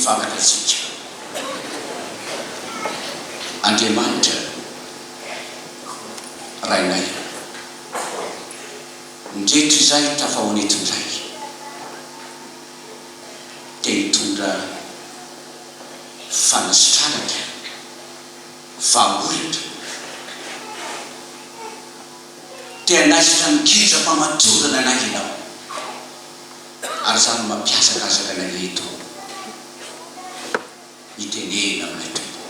Hivavaka isika. Andriamanitra Rainay, ndreto izahay tafahoana eto indray, te hitondra fanasitranana, vahaolana, te hanaisotra ny geja-pamatorana anay Ianao. Ary izany no mampihazakazaka anay eto mitenena aminay Tompo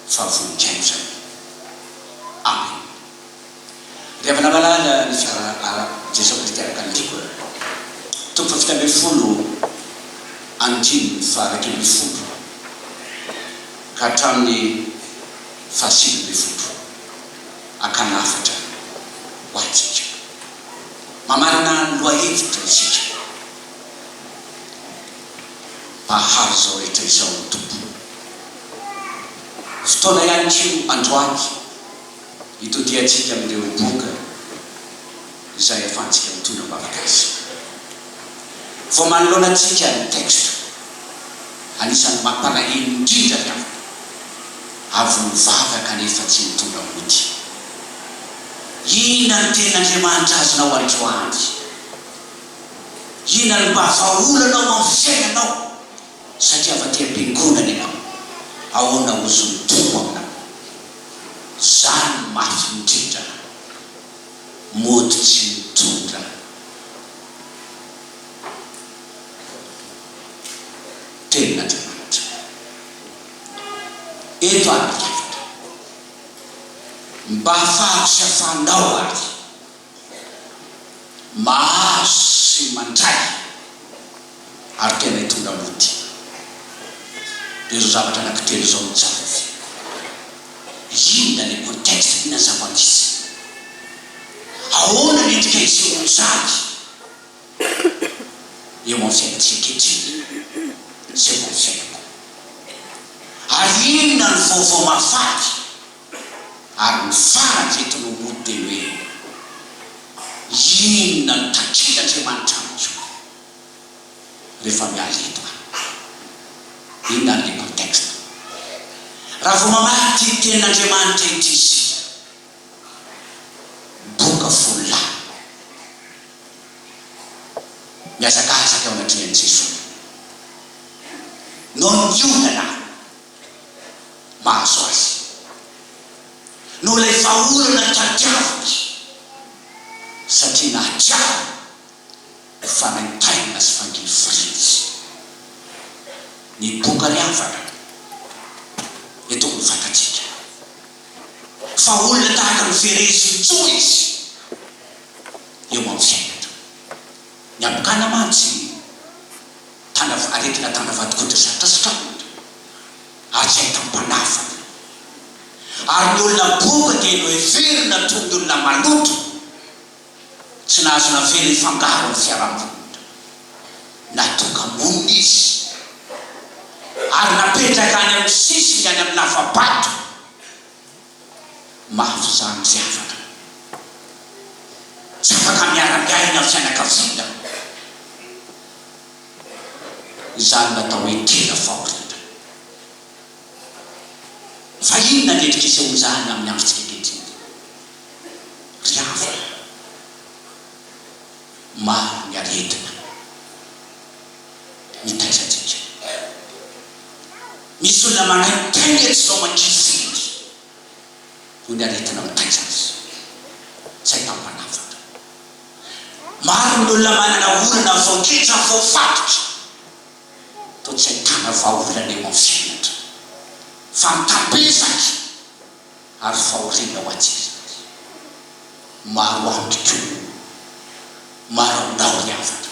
fa voninkaino izany. Amen. Ry havana malala ny fiara Jesoa Kristy araka ny Lioka toko faha 17 andininy faha 11 ka hatramin'ny faha 19 hakana hafatra ho antsika. Mamarana ny lohahevitra isika. Mpahary izao rehetra izao ny Tompo. Fotoana ihany koa androany hitodihantsika amin'ireo boka izay ahafahantsika mitondra am-bavaka azy. Vao manoloana antsika ny texte, anisan'ny mampalahelo indrindra ry havana, avy nivavaka nefa tsy nitondra mody. Inona no tenin'Andriamanitra azonao androany? Inona no mba vahaolanao amin'ny fiainanao? Satria avy aty am-piangonana ianao, ahoana hozon'ny Tompo aminao? Izany no mafy indrindra, mody tsy mitondra tenin'Andriamanitra. Eto ary ny hafatra. Mba hahafahako sy hahafahanao ary mahazo sy mandray ary tena hitondra mody. Dia izao zavatra anankitelo izao no tsarovy. Inona ilay contexte, inona ny zava-misy? Ahoana ny endrika isehoan'izany eo amin'ny fiainantsika ankehitriny sy eo amin'ny fiainako? Ary inona ny vaovao mahafaly? Ary ny farany izay hitanao mody dia ny hoe, inona no takin'Andriamanitra amiko rehefa miala eto aho? Inona ary ilay contexte? Raha vao mamaky ity tenin'Andriamanitra ity isika, boka fololahy mihazakazaka eo anatrehan'i Jesoa. Noho ny olana mahazo azy. Noho ilay vahaolana tadiaviny satria nahatsiaro fanaintainana sy fangirifiriana izy. Ny boka ry havana dia tokony fantatsika fa olona tahaka ny verezin'jo izy eo amin'ny fiainana. Ny habokana mantsy tana aretina tana vadin-koditra sarotra sitranina ary tsy ahitam-panafany. Ary ny olona boka dia noheverina toy ny olona maloto, tsy nahazo navela hifangaro amin'ny fiarahamonina. Natoka-monina izy ary napetraka any amin'ny sisiny any amin'ny lava-bato. Mafy izany ry havana. Tsy afaka miara-miaina fianakaviana. Izany no atao hoe tena fahoriana. Fa inona ny endrika isehoan'izany amin'ny androntsika ankehitriny? Ry havana, maro ny aretina mitaiza antsika. Misy olona manaintaina eto izao mangifiry noho ny aretina mitaiza azy. Tsy ahitam-panafaka. Maro ny olona manana olana voageja voafatotra toa tsy ahitana vahaolana eo amin'ny fiainana fa mitabezaky ary fahoriana ho antsika izany. Maro amiko koa, maro aminao ry havana.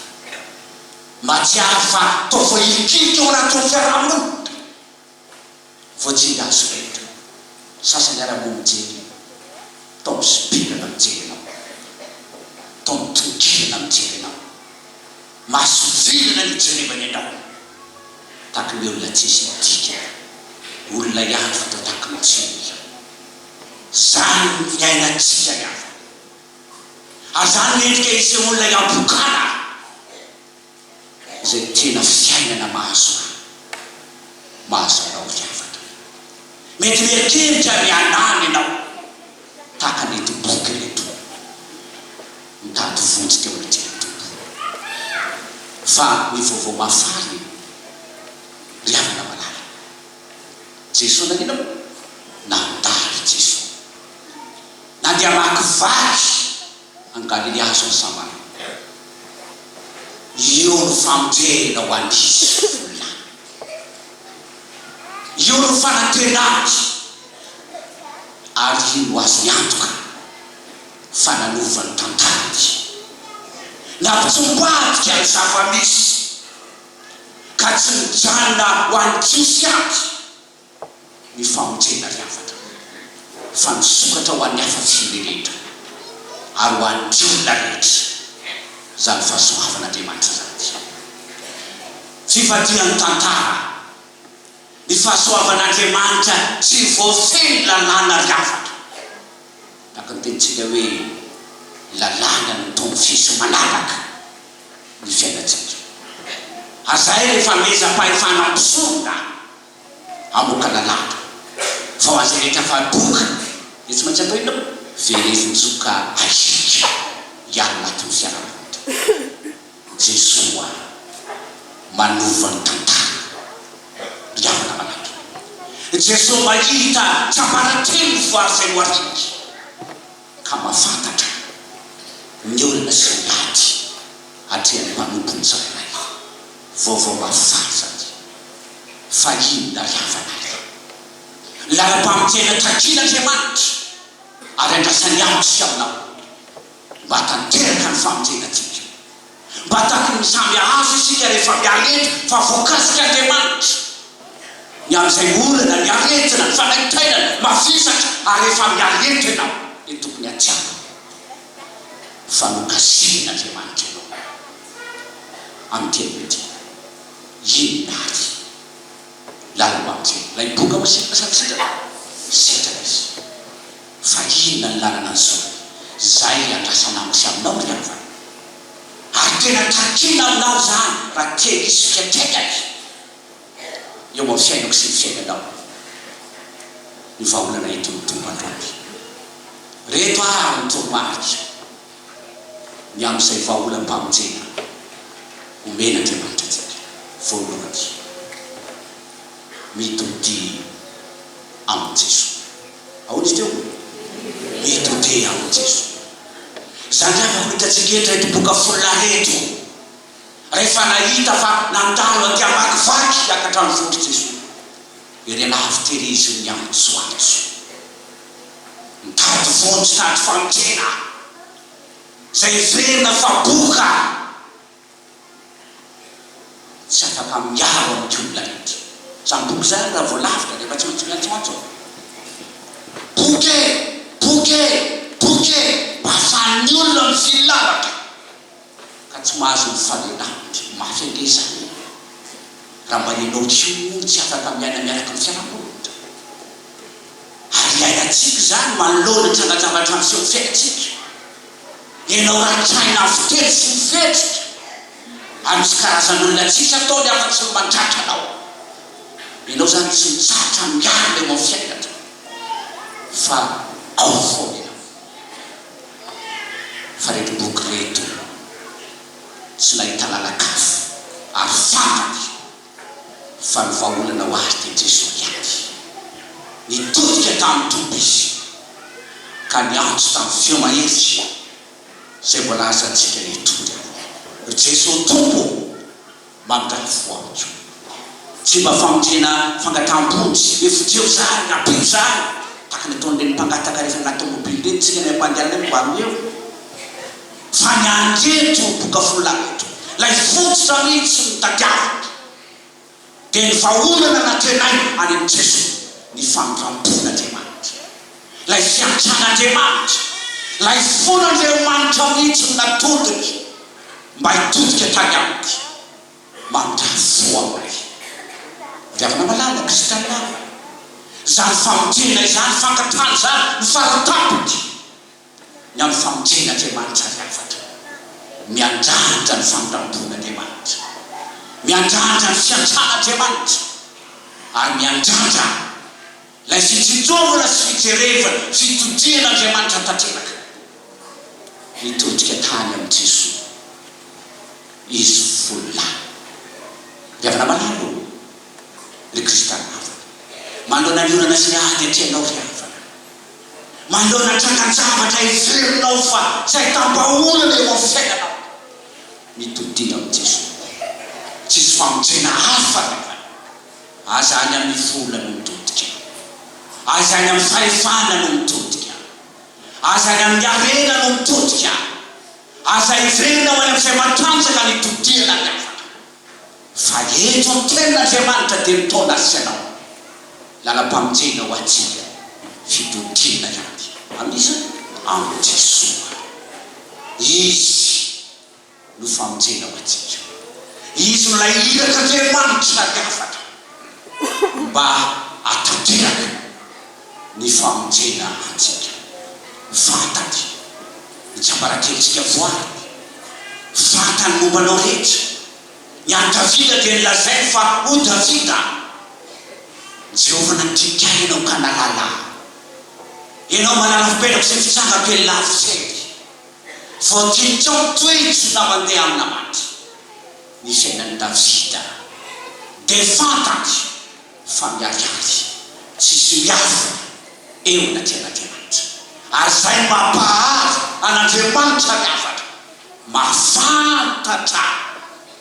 Mahatsiaro fa toa voahilikilika ao anatin'ny fiarahamonina. Voatsindry hazo rehetra. Sasany ary moa mijery, toa misopirana mijery anao. Toa mitongilana mijery anao. Maso vilana ny ijerevany anao. Tahaky ny olona tsisy dikany. Olona ihany fa toa tahaky ny tsy olona. Zany ny fiainantsika ry havana. Ary zany no endrika isehoan'ilay habokana izay tena fiainana mahazo ahy. Mahazo anao ry havana. Mety mieritreritra ny hanana ianao tahaka an'ireto boky ireto nitady vonjy teo anatrehan'ny Tompo. Fa ny vaovao mahafaly ry havana malala, Jesoa nanina moa? Nandalo Jesoa. Nandeha hamakivaky an'i Galilia azo ny Samaria. Io no famonjena ho an'izy olona. Io no fanantenany ary io no azony antoka fa nanova ny tantarany. Nampitsombadika ny zava-misy ka tsy nijanona ho an'ny Jiosy ihany. ny famonjena ry havana fa nisokatra ho an'ny hafa firenena ary ho an'ny olona rehetra izany fahasoavan'Andriamanitra izany. Fivadihan'ny tantara, ny fahasoavan'Andriamanitra tsy voafehy ny lalàna ry havana. Tahaka ny tenintsika hoe lalàna no tombo-fisy manaraka ny fiainantsika. Ary izahay rehefa miheza-pahefana mpisorona hamoaka lalàna fa ho an'izay rehetra fa boka dia tsy maintsy atao inona moa? Verezin-joka ahilika hiala anatin'ny fiarahamonina. Jesoa manova ny tantara ry havana malala. Jesoa mahita tsiambaratelo ny voary izay nohariny ka mahafantatra ny olana sy ny ady atrehan'ny mpanompony tsirairay. Vaovao mahafaly izany. Fa inona ry havana ary? Lalam-pamonjena takian'Andriamanitra ary andrasany amiko sy aminao mba hatanteraka ny famonjena antsika. Mba takin'ny samy hahazo isika rehefa miala eto fa voakasik'Andriamanitra ny amin'izay olana, ny aretina, ny fanaintainana, mavesatra ary rehefa miala eto ianao dia tokony hahatsiaro fa nokasihin'Andriamanitra ianao amin'ity anio ity. Inona ary? Lalam-pamonjena. Ilay boka moa sitrana sa tsy sitrana? Sitrana izy. Fa inona ny lalana an'izao? Izay andrasana amiko sy aminao ry havana. Ary tena takiana aminao izany raha te hisy fiantraikany eo amin'ny fiainako sy ny fiainanao. Ny vahaolana entin'ny Tompo androany. Reto ary ny toromarika. ny amin'izay vahaolam-pamonjena omen'Andriamanitra antsika. Voalohany, mitodia amin'i Jesoa. Ahoana izy teo? Mitodia amin'i Jesoa. Izany havako no hitantsika eto ireto boka folona ireto. Rehefa nahita fa nandalo aty hamakivaky hiakatra ny vohitr'i Jesoa, ery alavitra ery izy niantsoantso. Mitady vonjy sady famonjena izay heverina fa boka tsy afaka miaro amin'ity olona rehetra. Izany boka izany raha vao lavitra dia efa tsy maintsy miantsoantso. Boka e! Boka e! Boka e! Mba ahafahan'ny olona mifily lavaka ka tsy mahazo mifanena aminy. Mafy ange izany e! Raha mba ianao koa moa tsy afaka miaina miaraka amin'ny fiarahamonina. Ary iainantsika izany manoloana ny trangan-javatra miseho amin'ny fiainantsika. Ianao ratraina amin'ny fiteny sy ny fihetsika, ary misy karazan'olona tsisy ataony afa-tsy ny mandratra anao. Ianao izany tsy mitsahatra miarina eo amin'ny fiainana, fa ao foana ianao. Fa ireto boky ireto tsy nahita lalan-kafa, ary fantany Fa ny vahaolana ho ahy dia Jesoa ihany. Nitodika tamin'ny Tompo izy, ka niantso tamin'ny feo mahery, izay voalazantsika eto indray, Ry Jesoa Tompo ô, mamindrà fo amiko. Tsy mba famonjena fangataham-ponjy, hoe vonjeo izahay, ampio izahay, tahaka ny ataon'ireny mpangataka rehefa anaty tômôbily ireny tsika any am-pandehanana eny mba omeo. Fa ny an'ireto boka folona ireto, ilay fototra mihitsy no tadiaviny, dia ny vahaolana nantenaina any amin'i Jesoa, ny famindram-pon'Andriamanitra, ilay fiantran'Andriamanitra, ilay fon'Andriamanitra mihitsy no natodiny mba hitodika tany aminy, mandà fo aminay. Ry havana malala, kristiana havana, izany famonjena izany, fankatàna izany no faratampony. Ny amin'ny famonjen'Andriamanitra ry hafatra. Miandrandra ny famindram-pon'Andriamanitra. Miandrandra ny fiantran'Andriamanitra. Ary miandrandra ilay fitsinjovana sy fijerevana, fitodian'Andriamanitra tanteraka. Nitodika tany amin'i Jesoa izy fololahy. Ry havana malala ô, ry kristiana havana, manoloana ny olana sy ny ady atrehinao ry havana, manoloana trangan-javatra heverinao fa tsy ahitam-bahaolana eo amin'ny fiainanao, mitodiha amin'i Jesoa. Tsisy famonjena hafa ry havana. Aza any amin'ny vola no mitodika. Aza any amin'ny fahefana no mitodika. Aza any amin'ny harena no mitodika. Aza heverina ho any amin'izay matanjaka ny hitodihana ry havana. Fa eto ny tenin'Andriamanitra dia mitaona azy sy anao. Lalam-pamonjena ho antsika, fitodiana ihany. Amin'iza? Amin'i Jesoa. Izy no famonjena ho antsika. Izy no ilay irak'Andriamanitra ry havana mba hahatanteraka ny famonjena antsika. Fantany ny tsiambaratelontsika voariny. Fantany momba anao rehetra. Ny an'i Davida dia nolazainy fa ho Davida, Jehovah nandinika ahy ianao ka nahalala ahy. Ianao mahalala fipetrako sy ny fitsangako eny lavitra eny. Voadinikao ny toetro na mandeha amina maty. Ny fiainan'i Davida dia fantany fa miharihary tsisy miafina eo anatrehan'Andriamanitra. Ary izay no mampahary an'Andriamanitra ny hafatra. Mahafantatra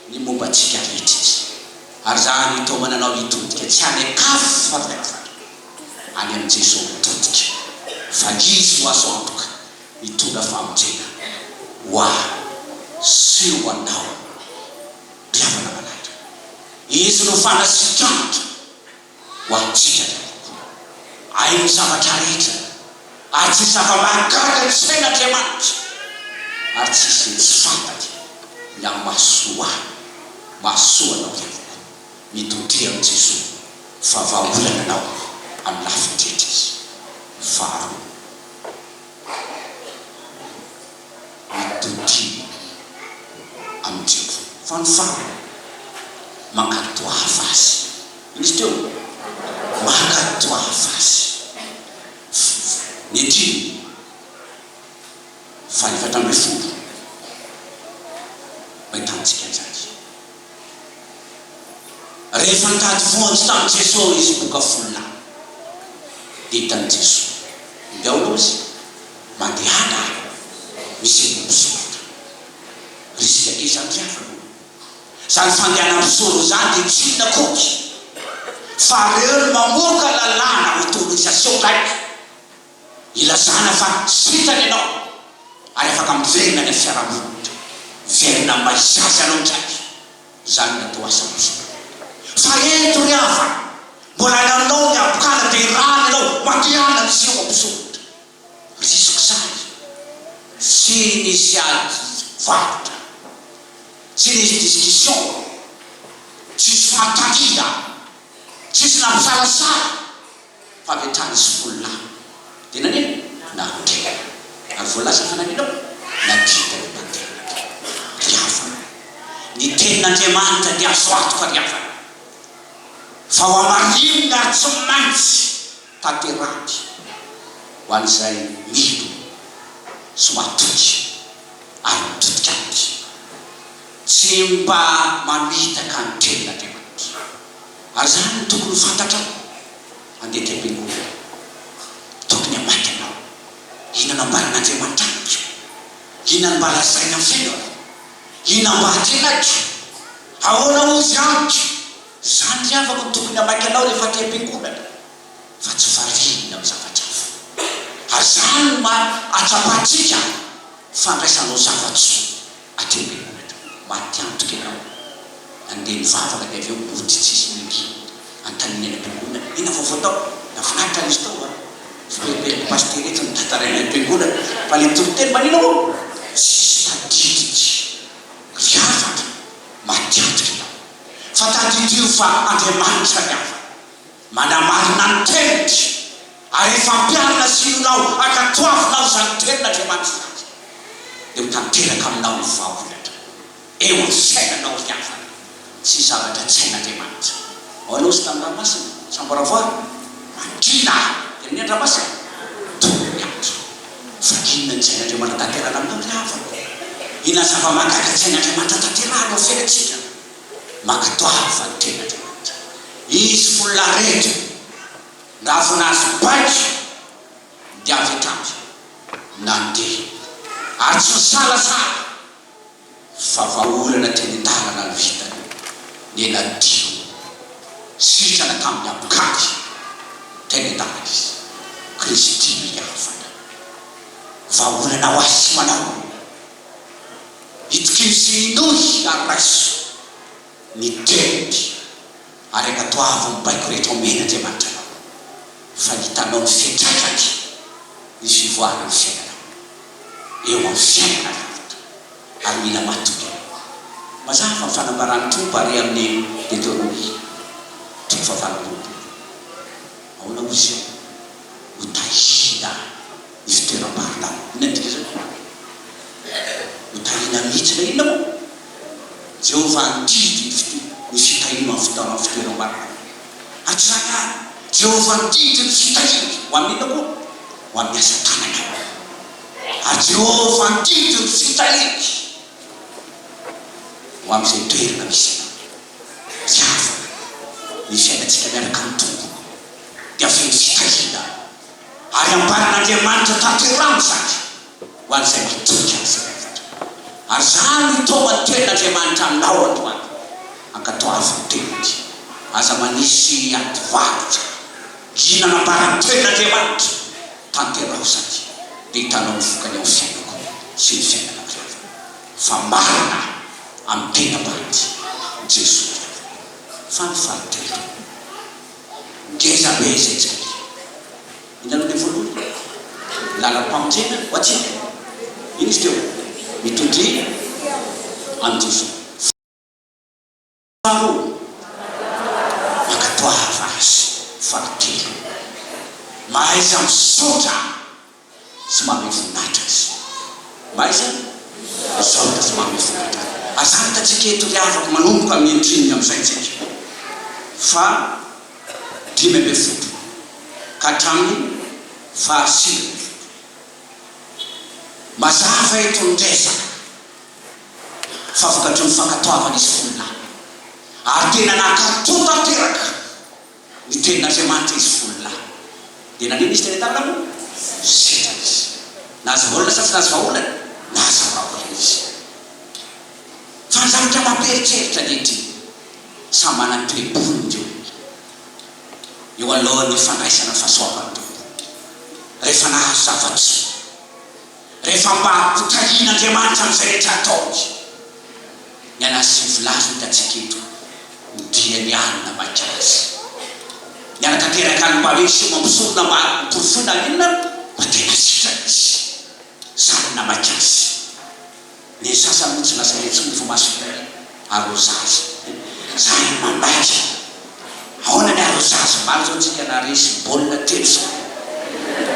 ny momba antsika rehetra Izy. Ary izany hitaomana anao hitodika tsy any an-kafa ry havana, any amin'i Jesoa mitodika, fa Izy no azo antoka hitondra famonjena ho ahy sy ho anao ry havana malala. Izy no fanasitranatra ho antsika ihany koa. Hainy ny zavatra rehetra ary tsy zava-mahagaga ny sain'Andriamanitra ary tsy hisy izay tsy fantany ny amin'ny mahasoa ahy, mahasoa anao ihany koa. Mitodia amin'i Jesoa fa vahaolana anao amin'ny lafiny rehetra Izy. Faharoa. Mitodia amin'i Jehovah. Fa ny farany, mankatoava azy. Inona izy teo? Mankatoava azy. Ny andininy faha-14 no ahitantsika an'izany. Rehefa nitady vonjy tamin'i Jesoa izy boka fololahy, dia hitan'i Jesoa. Dia ahoana hozy? Mandehana ary, misy an'io mpisorona. Risika be izany ry havana ô! Izany fandehanana mpisorona izany dia tsy inona akory fa reo no mamoaka lalàna autorisation raika ilazana fa sitrana ianao ary afaka miverina any amin'ny fiarahamonina, miverina amin'ny maha izy azy anao indray. Izany no atao asa mpisorona. Fa eto ry havana, mbola nanao ny habokana dia irahana ianao mandehana miseho ao mpisorona. Risque izany. Tsy nisy ady varotra, tsy nisy discussion, tsisy fanontaniana, tsisy nampisalasala fa avy hatrany izy fololahy dia nanino? Nandeha. Ary voalaza fa nanino? Nadita ny tanteraka. Ry havana, ny tenin'Andriamanitra dia azo antoka ry havana fa ho hamarinina ary tsy maintsy tanterahiny ho an'izay mino sy matoky ary mitodika aminy. Tsy mba mamitaka ny tenin'Andriamanitra. Ary izany no tokony ho fantatrao handeha aty am-piangonana. Tokony hamaky ianao. Inona no ambaran'Andriamanitra amiko? Inona no mba lazainy amin'ny fiainako? Inona mba antenaiko? Ahoana hozy amiko? Izany ry havako no tokony hamaky anao rehefa aty am-piangonana, fa tsy variana amin'ny zavatra hafa. Ary izany no maha hatsapantsika fandraisanao zava-tsoa aty am-piangonana. Maty antoka ianao nandeha nivavaka dia avy eo mody tsisy nangina. Anontaniana any am-piangonana, inona vaovao tao? Nahafinaritra ilay izy tao a! Fiperimperim'ny pasitera eto ny tantaraina any am-piangonana, fa ilay toriteny manina moa? Tsisy tadidiny. Ry havana, maty antoka ianao. Fa tadidio fa Andriamanitra ny havana. Manamarina ny teniny. Ary rehefa ampiharina sy inoanao ankatoavinao izany tenin'Andriamanitra izany, dia ho tanteraka aminao ny vahaolana eo amin'ny fiainanao ry havana. Tsy zavatra tsy hain'Andriamanitra. Ao Nosy tamin'ny ranomasina, Samboravoara, mangina dia ny an-dranomasina, tony ny andro. Fa inona ny sain'Andriamanitra tanterahina aminao ry havana? Inona ny zava-mahagaga ny sain'Andriamanitra tanterahina ao fiainantsika? Mankatoava ny tenin'Andriamanitra. Izy folona rehetra, raha vao nahazo baiko dia avy hatrany nandeha ary tsy nisalasala. Fa vahaolana teny an-dalana no hitany, ny nadio sitrana tamin'ny habokany teny an-dalana izy. Kristy no hihavana. Vahaolana ho ahy sy ho anao. Itokio sy inoy ary raiso ny teniny ary ankatoavo ny baiko rehetra omen'Andriamanitra anao fa hitanao ny fiantraikany ny fivoaran'ny fiainanao. eo amin'ny fiainana lavitra ary mila matoky. Mazava ny fanambaran'ny Tompo ary amin'ny Deteronomia toko fahavalo amby 20. Ahoana hoy izy eo? Ho tahiana ny fitoeram-barinao. Inona ny dikan'izany? Ho tahiana mihitsy ilay inona moa? Jehovah handidy ny fitahiana amin'ny fitoeram-barinao. Hatrany ary, Jehovah handidy ny fitahiany ho amin'ny inona koa? Ho amin'ny asa tananao. Ary Jehovah handidy ny fitahiany ho amin'izay toerana misy anao. Ry havana, ny fiainantsika miaraka amin'ny Tompo dia feno fitahiana, ary ambaran'Andriamanitra tanterahina izany. ho an'izay matoky Azy rehetra. Ary izany no itaoman'ny Tenin'Andriamanitra aminao androany. Ankatoavy ny Teniny. Aza manisy ady varotra. Inona nambaran'ny Tenin'Andriamanitra? Tanteraho izany, dia hitanao ny vokany ao amin'ny fiainako sy ny fiainanao ry havana. Fa marina amin'ny tena bandy Jesoa ry havana. Fa ny fahatelo, ngeza be izay tsy hay. Inona aloha ilay voalohany? Lalam-pamonjena ho antsika. Inona izy teo? Mitodia amin'i Jesoa. Faharoa, mankatoava Azy. Fahatelo, mahaiza misaotra sy manome voninahitra Azy. Mahaiza misaotra sy manome voninahitra Azy. Aza hitantsika eto ry havako manomboka amin'ny andininy amin'izay tsika fa 15 ka hatramin'ny faha 19. Mazava eto ny resaka fa vokatry ny fankatoavan'izy fololahy ary tena nankatò tanteraka ny tenin'Andriamanitra izy fololahy. Dia nanino izy teny an-tanana moa? Sitrana izy. Nahazo vahaolana sa tsy nahazo vahaolana? Nahazo vahaolana izy. Fa ny zavatra mampieritreritra dia ity, samy manana ny toe-pony ny olona. Eo anoloan'ny fandraisana ny fahasoavan'ny Tompo, rehefa nahazo zava-tsoa, rehefa mba hotahian'Andriamanitra amin'izay rehetra ataony, ny an'Asivo lahy hitantsika eto ny diany alina maika azy. Niara-tanteraka any mba hoe Simon mpisorona mba hoporofoina inona fa tena sitrana izy. Zany namaky azy. Ny sasany moa tsy lazaina intsony fa maso indray arrosage. Zany mamaika. Ahoana ny arrosage? Omaly zao tsika naharesy baolina telo sy roa.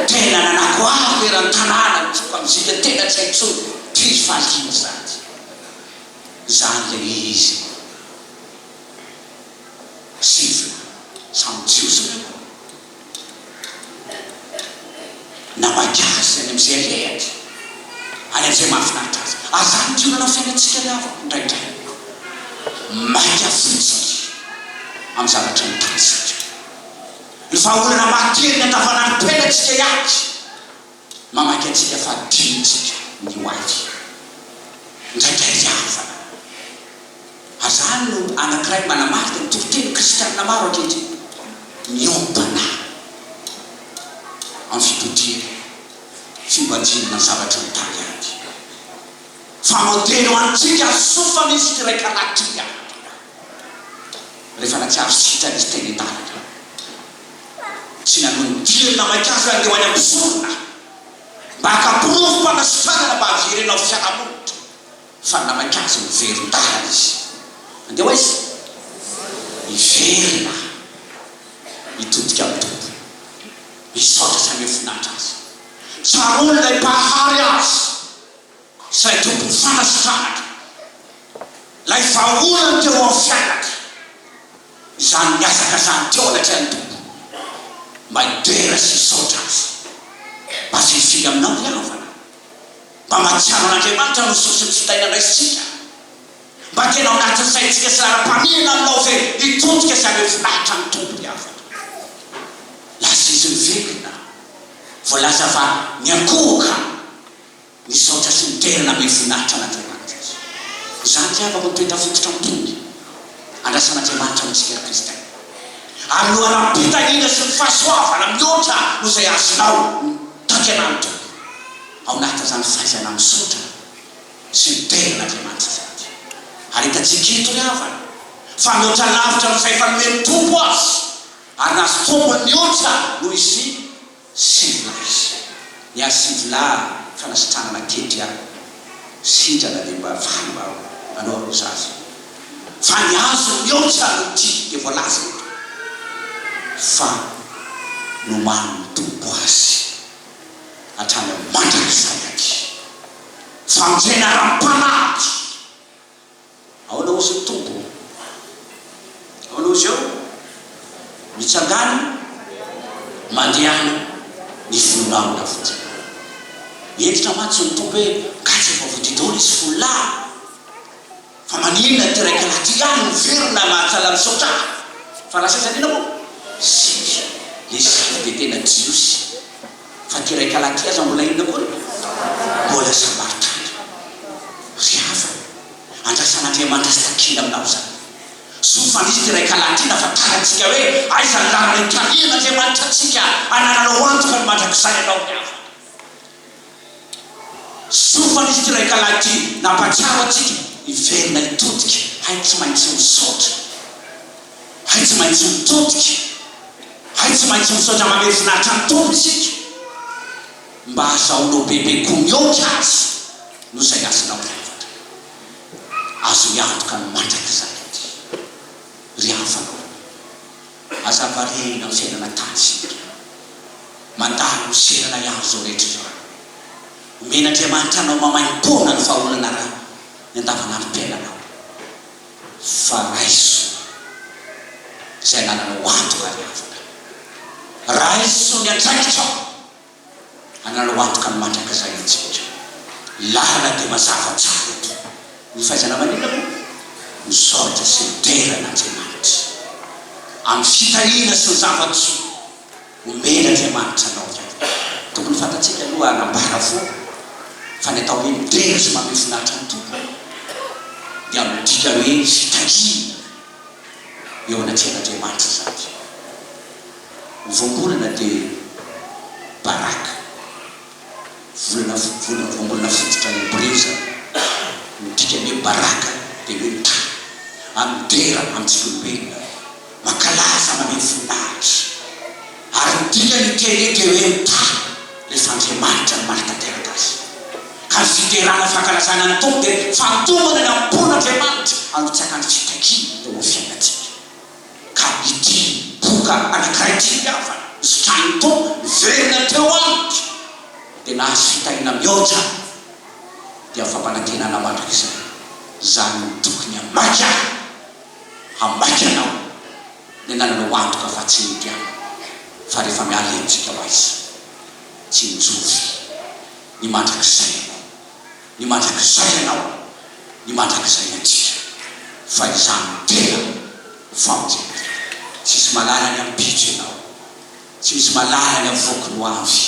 Tena nanakoako eran'ny tanàna nitsoka mozika tena tsy hay intsony. Fifaliana zany. Zany ilay izy. Sivy lahy. Samy jiosy ireo. Namaky azy any amin'izay alehany, any amin'izay mahafinaritra azy. Ary izany no olana amin'ny fiainantsika ry havako indraindray. Maika fotsiny amin'ny zavatra ny tantsika. Ny vahaolana mahatery ny andavanandrom-piainantsika ihany mamaky antsika fa adinontsika ny ho avy. Indraindray ry havana. Ary izany no anankiray manamarika ny toriteny kristianina maro ankehitriny, miompana amin'ny fitodiana, fibanjinana ny zavatry ny tany ihany. Fa modely ho antsika soa fa misy ity iray kalaky ity miaraka. Rehefa nahatsiaro sitrana izy teny an-dalana, tsy nanohy ny diany namaika azy hoe andeha ho any amin'ny mpisorona mba haka porofom-panasitranana mba haverena ao fiarahamonina. Fa namaika azy miverin-dalana izy. Andeha ho aiza? Hiverina hitodika amin'ny Tompo. Misaotra sy haneho voninahitra Azy. Tsaroany ilay Mpahary azy sy ilay Tompon'ny fanasitranana, ilay vahaolana teo amin'ny fiainany. Izany nihazakazahany teo anatrehan'ny Tompo mba hidera sy hisaotra Azy. Mba firifiry aminao ry havana? Mba mahatsiaro an'Andriamanitra no soa sy ny fitahiana raisintsika? Mba tena ao anatin'ny saintsika sy laharam-pahamehana aminao ve hitodika sy haneho voninahitra ny Tompo ry havana? Lasa izy niverina. Voalaza fa niankohoka. Nisaotra sy nidera nanome voninahitra an'Andriamanitra izy. Izany ry havako no toetra fototra ambony andrasan'Andriamanitra amintsika ry kristiana. Ary loharanom-pitahiana sy ny fahasoavana mihoatra noho izay azonao tanterahany Tompo ao anatin'izany fahaizana misaotra sy midera an'Andriamanitra izany. Ary hitantsika eto ry havana fa mihoatra lavitra noho izay efa nomen'ny Tompo azy ary nahazo tombony mihoatra noho izy Sivilahy izy. Ny ahy sivilahy fanasitranana teto ihany. Sitrana dia mba faly mba manao arosage. Fa ny azo mihoatra noho ity dia voalaza eto fa nomanin'ny Tompo azy hatrany amin'ny mandrakizay aty. Famonjena ara-panahy aty. Ahoana hozy ny Tompo? Ahoana hozy eo? Mitsangàna, mandehana, ny fonao na vonjena. Hentitra mantsy ny Tompo hoe, Nga tsy efa voadio daholo izy folo lahy? Fa maninona ity raika lahy ity ihany no miverina mahatsala misaotra ahy? Fa lasa aiza indrindra moa? Sivy. Le sivy dia tena Jiosy. Fa ty raikalahy ty aza mbola inona koa? Mbola Samaritana. Ry havana, andrasan'Andriamanitra sy takiana aminao izany. Soa fa nisy ty raikalahy ty nahafantarantsika hoe aiza ny lalana itarihan'Andriamanitra antsika hanananao antoka ny mandrakizay ianao ry havana. Soa fa nisy ty raikalahy ty nampatsiaro antsika hiverina hitodika, hay tsy maintsy misaotra. Hay tsy maintsy mitodika, hay tsy maintsy misaotra manome voninahitra ny Tompo isika mba hahazahoanao bebe koa mihoatra azy noho izay azonao ry havana. Azony antoka ny mandrakizay ity ry havana ô. Aza variana amin'ny fiainana tany isika. Mandalo miserana ihany izao rehetra izao. Omen'Andriamanitra anao maimaimpoana ny vahaolana raha ny andavanandrom-piainanao. Fa raiso izay anananao antoka ry havana. Raiso ny andraikitrao anananao antoka ny mandrakizay antsika. Lalana dia mazava tsara eto. Ny fahaizana maninona moa? Misaotra sy midera an'Andriamanitra amin'ny fitahiana sy ny zava-tsoa. Omena Andriamanitra anao ihany. Tokony fantatsika aloha hanambara foana fa ny atao hoe midera sy manome voninahitra ny Tompo dia midika hoe fitahiana eo anatrehan'Andriamanitra izany. Ny voambolana dia baraka. Volana volana voambolana fototra hebreo izany. Ny dikan'ny hoe baraka dia ny hoe mitahy, ary midera amintsika olombelona, mankalaza, manome voninahitra. Ary ny dikan'io teny io dia hoe mitahy rehefa Andriamanitra no manatanteraka azy. Ka ny fiderana fankalazana ny Tompo dia fandomana ny am-pon'Andriamanitra handotsaka ny fitakiana eo amin'ny fiainantsika. Ka ity boka anankiray ity ry havana, nositrahin'ny Tompo, niverina teo amiko, dia nahazo fitahiana mihoatra dia fampanantenana mandrakizay. Izany no tokony hamaika ahy, hamaika anao, ny anananao antoka fa tsy mety any, fa rehefa miala eto isika ho aiza? Tsinjovy ny mandrakizay ianao. Ny mandrakizay anao, ny mandrakizay antsika, fa izany no tena famonjena. Tsisy malala ny ampitso ianao, tsy misy malala ny avoaky ny ho avy,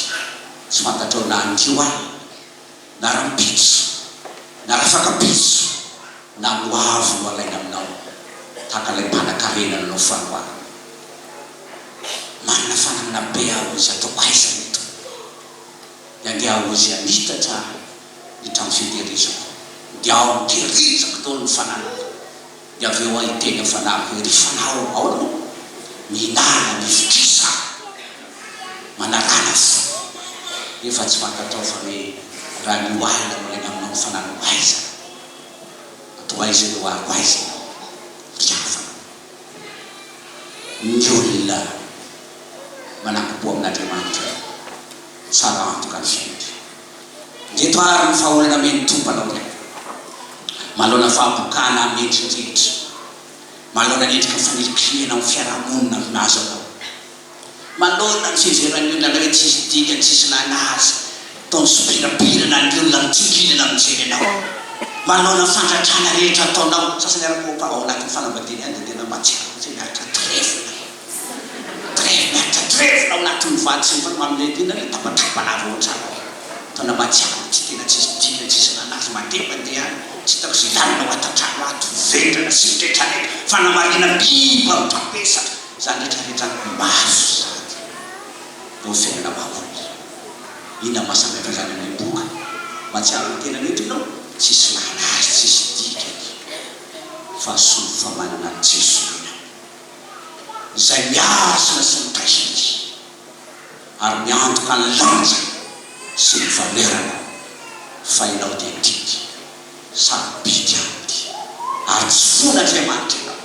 tsy fantatrao na anio alina, na rampitso, na rafakampitso, na ny ho avy no alaina aminao, tahaka ilay mpanakarena nanao fanoharana. Manana fananana be aho izy ataoko aiza eto? Dia andeha hozy hanitatra ny trano fitehirizako, dia ao nitehirizako daholo ny fananako, dia avy eo aho hiteny amin'ny fanahiko hoe, Ry fanahy ô, ahoana moa? Mihinàna, mivokisa, manaràna fo, nefa tsy fantatrao fa hoe raha anio alina no alaina aminao ny fananao, aiza? Atao aiza ireo ary ho aiza ianao? Ry havana, ny olona manankom-po amin'Andriamanitra, tsara antoka ny fiainany. Ireto àry ny vahaolana omen'ny Tompo anao ry havana, manoloana fahabokana amin'ny endriny rehetra. Manoloana ny endrika fanilikilihana amin'ny fiarahamonina milaza anao. Manoloana ny fiheveran'ny olona anao hoe tsisy dikany, tsisy ilana azy, toa misopirapirana ny olona mitsingilana mijery anao. Manoloana ny fandratrana rehetra ataonao, sasany ary moa ao anatin'ny fanambadiana ihany dia tena mahatsiaro mihitsy hoe miaritra trefona. Trefy, miaritra trefona ao anatin'ny vady sy ny vady, manome inona ilay tabataba lava ao an-trano ao. Taona mahatsiaro tsy tena tsisy dikany, tsisy ilana azy, mandeha mandeha any, tsy hitako izay lalana ho ato an-trano ato, vendrana sy mitretraretra, fanamarinam-biby mitambesatra, izany rehetra rehetra mafy sady eo amin'ny fiainana maha olona. Inona no maha samy hafa izany amin'ny boka? Mahatsiaro ny tenany eto ianao? Tsisy ilana azy, tsisy dikany, fa soa fa manana an'i Jesoa ianao. Izay mihazona sy mitahiry ary miantoka ny lanja sy ny valeranao fa ianao dia tiany, sarobidy aminy ary tsy fon'Andriamanitra ianao,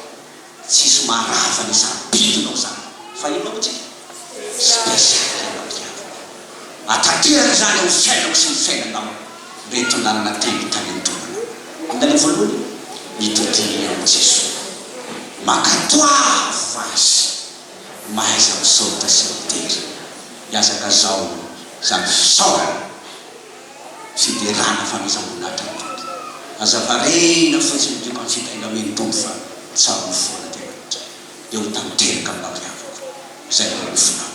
tsisy maharava ny sarobidinao izany fa inona moa tsika? Spécial ianao ry havana. Atanteraka izany ao amin'ny fiainako sy ny fiainanao ireto lalana telo talentomana. Inona ilay voalohany? Mitodiha amin'i Jesoa. Mankatoava Azy. Mahaiza misaotra sy midera. Ihazakazao izany fisaorana, fiderana, fanomezam-boninahitra ny Tompo. Aza variana fotsiny midioka amin'ny fitahiana omen'ny Tompo fa tsarovy foana Andriamanitra. Dia ho tanteraka aminao ry havako izay norofinao.